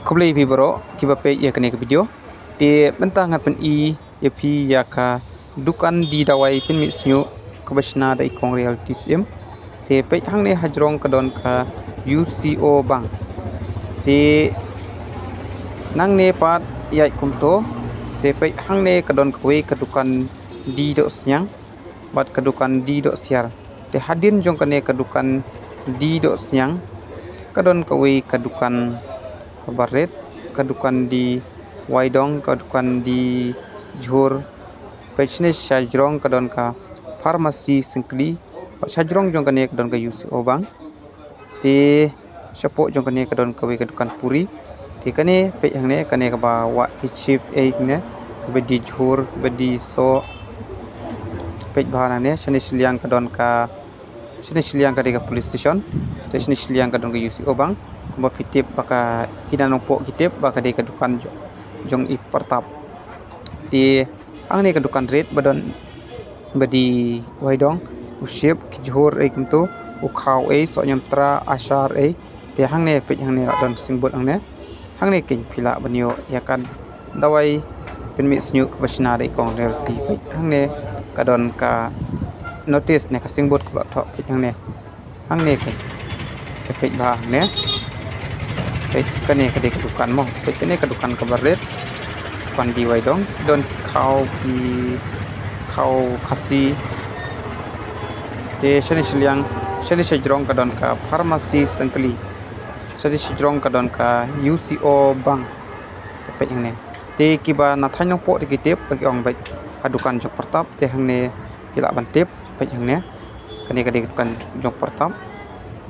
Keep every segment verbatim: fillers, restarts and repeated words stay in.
Khublei phi baroh kiba peit ïa kane ka video. Te mynta ngan pyni ïa phi ïa ka dukan die dawai pynmih shñiuh kaba shna da i Kong Reality Syiem. Te peit hangne hajrong ka don ka U C O Bank. Te nangne pat ïaid kumto. Te peit hangne ka don kawei ka dukan die dohsniang bad ka dukan die dohsiar. Te hadien jong kane ka dukan die dohsniang ka don kawei ka dukan kaba rit, ka dukan die waidong, ka dukan die jhur. Peit shane shajrong ka don ka pharmacy Syngkli. Bad shajrong jong kane ka don ka U C O Bank. Te shapoh jong kane ka don kawei ka dukan puri. Te kane peit hangne kane kaba wah ki chip ei kane, kaba die jhur, kaba die soh. Peit bha hangne, shane shiliang ka don ka, shane shiliang ka dei ka police station. Te shane shiliang ka don ka U C O Bank. Kumba phi tip ba ka kine nongpoh ki tip ba ka dei ka dukan jo-, jong i Partap. Te hangne ka dukan rit ba don, ba die waidong, u ship, ki jhur ei kumto, u khaw ei, soh ñiamtra, ashar ei. Te hangne peit hangne la don signboard hangne. Hangne keiñ phi lah ban ïoh ïa ka dawai pynmih shñiuh kaba shna da i Kong Reality. Peit hangne ka don ka notice ne ka signboard kaba la thoh, peit hangne. Hangne keiñ. Te peit bha hangne. Peit kane ka dei ka dukan mo. Peit kane ka dukan kaba rit. Dukan die waidong. Don ki khaw, ki khaw Khasi. Te shane shiliang, shane shajrong ka don ka pharmacy Syngkli. Shane shajrong ka don ka U C O Bank. Te peit hangne. Te kiba na thaiñ nongpoh te ki tip ba ki ong beit ha dukan jong Partap, te hangne phi lah ban tip. Peit hangne. Kane ka dei ka dukan jong Partap.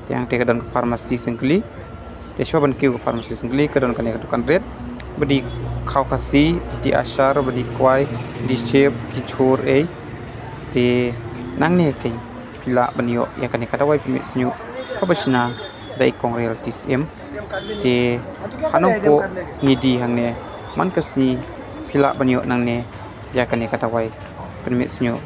Te hangte ka don ka pharmacy Syngkli. Te shuwa ban kiew ka pharmacy Syngkli ka don kane ka dukan rit. Ba die khaw Khasi, die ashar, ba die kwai, die chip, ki jhur ei. Te nangne keiñ phi lah ban ïoh ïa kane ka dawai pynmih shñiuh kaba shna da i Kong Reality Syiem. Te ha nongpoh ngi die hangne man ka sngi phi lah ban ïoh nangne ïa kane ka dawai pynmih shñiuh.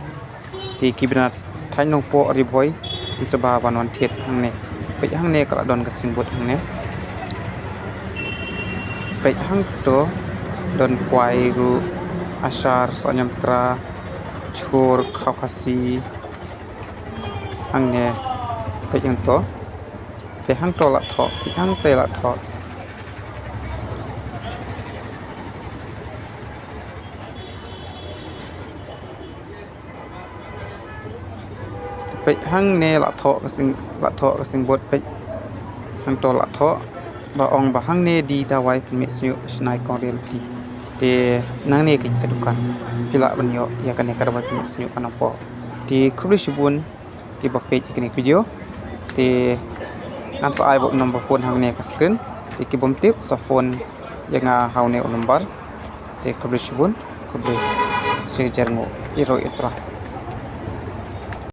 Te kiba na thaiñ nongpoh Ri Bhoi, phin sa bha ban wan thied hangne. Peit hangne ka la don ka signboard hangne. Peit hangto don kwai ruh, ashar, soh ñiamtra, jhur, khaw Khasi. Hangne peit hangto. Te hangto la thoh, peit hangte la thoh. Peit hangne la thoh ka sing, la thoh ka signboard, peit hangto la thoh ba ong ba hangne die dawai pynmih shñiuh shna i Kong Reality. Te nangne keiñ ka dukan phi lah ban ïoh ïa kane ka dawai pynmih shñiuh ka nongpoh. Te khublei shibun kiba peit ïa kane ka video. Te ngan sa ai bad u number phone hangne ka screen. Te ki bym tip sa phone ïa nga ha une u number. Te khublei shibun, khublei shihajar nguh ïa i ruh i pra.